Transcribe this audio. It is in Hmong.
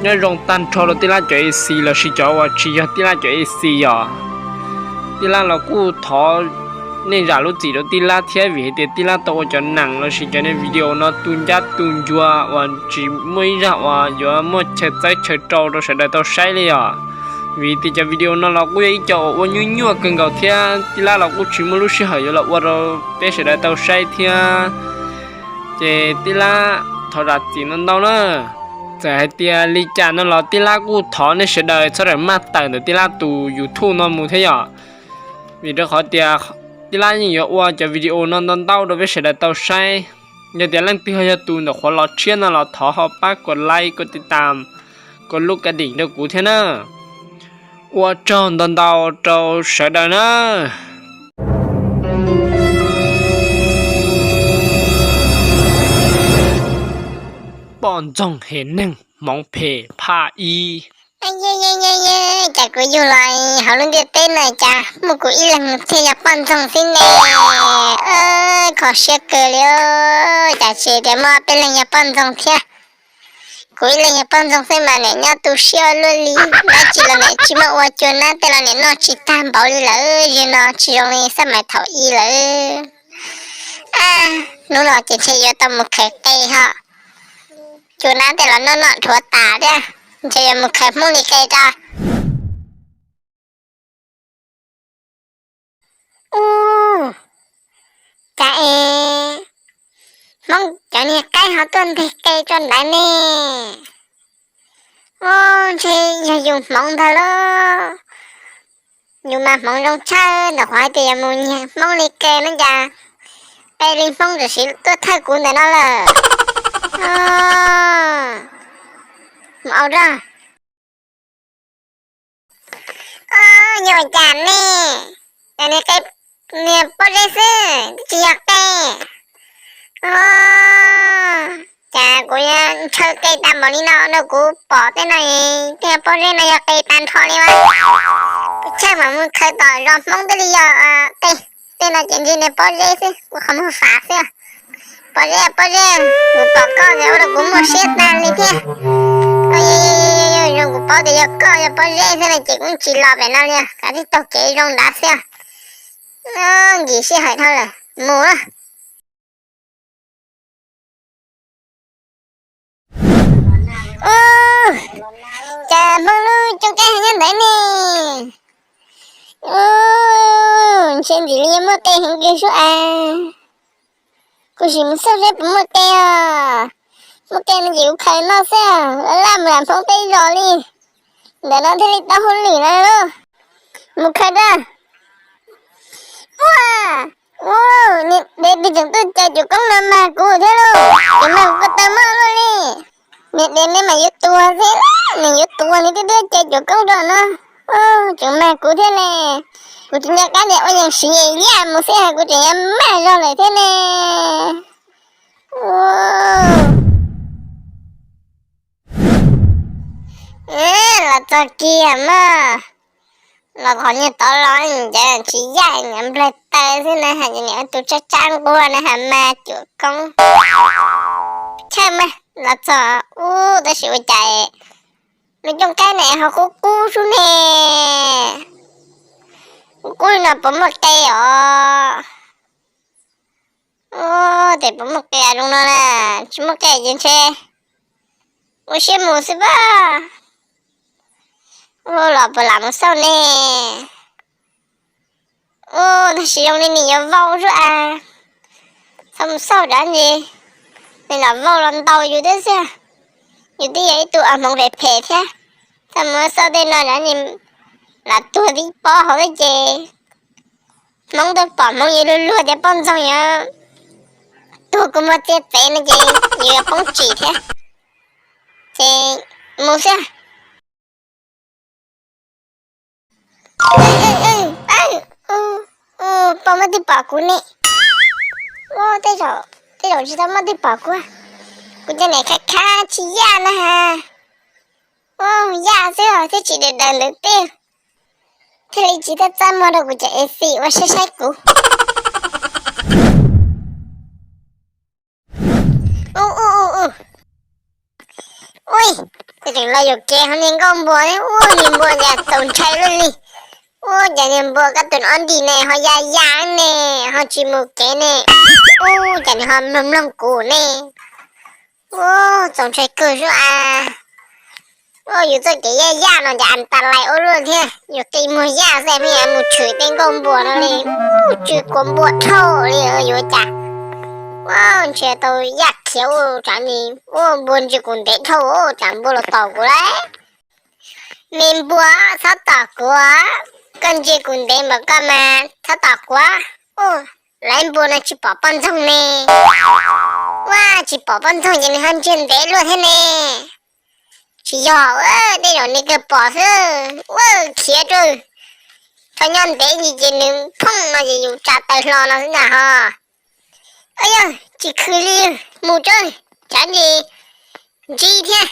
Nyob zoo tag nrho rau tij laab cov A C lossis cov uas tsis yog tij laab cov A C os. Tij laab los kuj thov nej zam lub txim rau tij laab thiab vim hais tias tij laab tau ua cov neeg lossis cov niag video no tu ncab tu ncua uas tsis muaj ib zaj uas yuav muaj chaw txawb chaw rau rau sawv daws tau saib li os. Vim tias cov video no los kuj yog ib co uas ua nyuaj nyuaj kawg nkaus thiab tij laab los kuj tsis muaj lub sij hawm yuav los ua rau peb sawv daws tau saib thiab. Ces tij laab thov zam txim ntau ntau na. Txawm hais tias li cas no los tij laab kuj thov nej sawv daws txhob rawm maj tawm ntawm tij laab tus YouTube no mus thiab yom. Vim rau qhov tias tij laab yeej yuav ua cov video no ntau ntau rau peb sawv daws tau saib. Yog tias leej twg ho yog tus ntawm qhuav los tshiab no los thov ho pab kom like, kom tiv tam, kom lub ka dim rau kuv thiab na. Ua tsaug ntau ntau rau sawv daws na. Poj ntxoog hem neeg hmoov phem phaj ib. Cas kuv yug los hauv lub ntiaj teb no cas muaj kuv ib leeg thiaj yog poj ntxoog xwb ne. Kho siab kawg li, cas tsis tias muaj peb leeg yog poj ntxoog thiab. Kuv ib leeg yog poj ntxoog xwb mas niam nyob tu siab ua luaj li, dab tsi los niam tsis muaj ua, cua nab tej los niam noj tsis tag npaum li lawm, yog no tsis zoo li xab mais thaum ub lawm. Hnub no ces ntshe yuav tau mus khaws qe ho, cua nab tej los noj noj dhuav tas thiab, ntshe yuav mus khaws Hmoob li qe tso. Ub, cas es Hmoob cov niag qaib ho tuaj nteg qe tso ntawd ne? Ub, ntshe yog yus hmoov ntag lauj. Yus mas hmoov zoo tshaj ntawm qhov hais tias yuav mus nyiag Hmoob li qe no cas qe li Hmoob tam sim tuaj thawj kuv ntawm no lawm. Mus au rag. Yog ua cas ne? Cas niag qe, niag pob zeb xwb twb tsis yog qe. Cas kuv yuav ntshaw qe tas npaum li no no, kuv pom tej no, tej pob zeb no yog qe tag nrho li mas. Kuv tshawj mam mus khaws tom zos Hmoob twb li yog qe. Tej no ces ntshe niag pob zeb xwb, kuv qhov muag fav xwb. Pob zeb, pob zeb, kuv pom koj ntawd ua rau kuv muaj siab tag li thiab. Zoo kuv paub tias yog koj yog pob zeb xwb no ces kuv tsis los pem no li, kav tsij taug kev zoo nrad xwb. Nkim sij hawm dhau lawm, mus. Ub, cas Hmoob lub cooj kaib heev nyob ntawd ne? Ub, ntshe ntxim li muaj qe heev kawg sub as. Kuv sim mus xauj seb puas muaj qe os. Muaj qe no ces kuv khaws noj xwb, laj mus lam Hmoob tej zos li. Ntawm no thiaj li tau hauj lwm no lauj. Mus khaws rau. Ua, ua, niag dev twb tseem tuaj caw cuam koob no mag kuv thiab lauj, tseem mag kuv ko taw mog lauj li. Niag dev neb mas yuav tuag xwb, nws yuav tuag nws twb tuaj caw cuam koob rau no. Tseem mag kuv thiab ne. Kuv tsis nco qab tias ua yees siv yam mus xwb, kuv tseem yuav mag zog lawm thiab ne. Los txog kiag mas, los qhov niag tod los ncav tsis yaj, ncav nplawg taw xwb na, hais tias niam tus tsab tsab nquag na, hais mas cuam koob. Chawj mas los txog ub, tab sis ua cas lub cooj kaib ne ho qub qub sub ne. Qub qub li no puas muaj qe os? Ub, tes puas muaj qe zoo no na? Tsis muaj qe ces ntshe ua siab mus xwb pab. Ub, los puas lam mus xauj ne? Ub, tab sis zoo li nws yuav vau sub as. Txhob mus xauj rov ntsis, nws lam vau los ntaus yus thiab xwb. Yus twb yog ib tug hmoov phem phem thiab. Txhob mus xauj tej no rov ntsis, lam tuag tib pob hauv thiab ces hmoov tuaj pom hmoov yuav luag luag tias poj ntxoog yuav tuag kua muag txiag txev no ces yus yuav poob tsim thiab. Ces mus xwb. Poj muab twb pom kuv ne. Ua, tej zaum tsis tau muab twb pom kuv. Kuv cov niam khab khab tsis yaj na has. Ua, yaj xwb os, thiab tsis daws daws ntawd tej, thiaj li tsis txaj txaj muag rau kuv cov A C ua saib saib kuv. Ua, ua, ua, ua. Ui, kuv Tseem los yuam kev hauv niag nkuaj npua thiab, ua niag npua cas txaus ntshai luaj li. Ua cas niag npua koj tus ob ntim ne ho ya ya ne, ho tsis mus kev ne. Ua cas nws ho mloog mloog kuv ne. Ua txaus ntshai kawg xwb as. Ua yus txoj kev yaj yaj no cas as tas lais ua luaj thiab, yus qi muag yaj xwb me mus tshwm tej nkuaj npua no li. Ua tsw kuav npua dhau li yuav cas. Ua ntshe tau yaj khiav ua tsam li, ua npua ntsia kuv ntev dhau tsam npua los tom kuv lawm. Me npua, txhob tom kuv, koj ntsia kuv ntev npaum koj mas txhob tom kuv. Ua, lawv npua no tsis pom poj ntxoog ne. Ua tsis pom poj ntxoog ces nws ho ntsia ntev luaj thiab ne. Tsis yog, tej zaum nws kawg pom xwb. Ua khiav rau, txhob nyob ntev li ces nws phooj no ces yus tsa taw hlo no xwb ntag ho. Yog tsis khw li, mus tso, tsam ntsis ntsib thiab.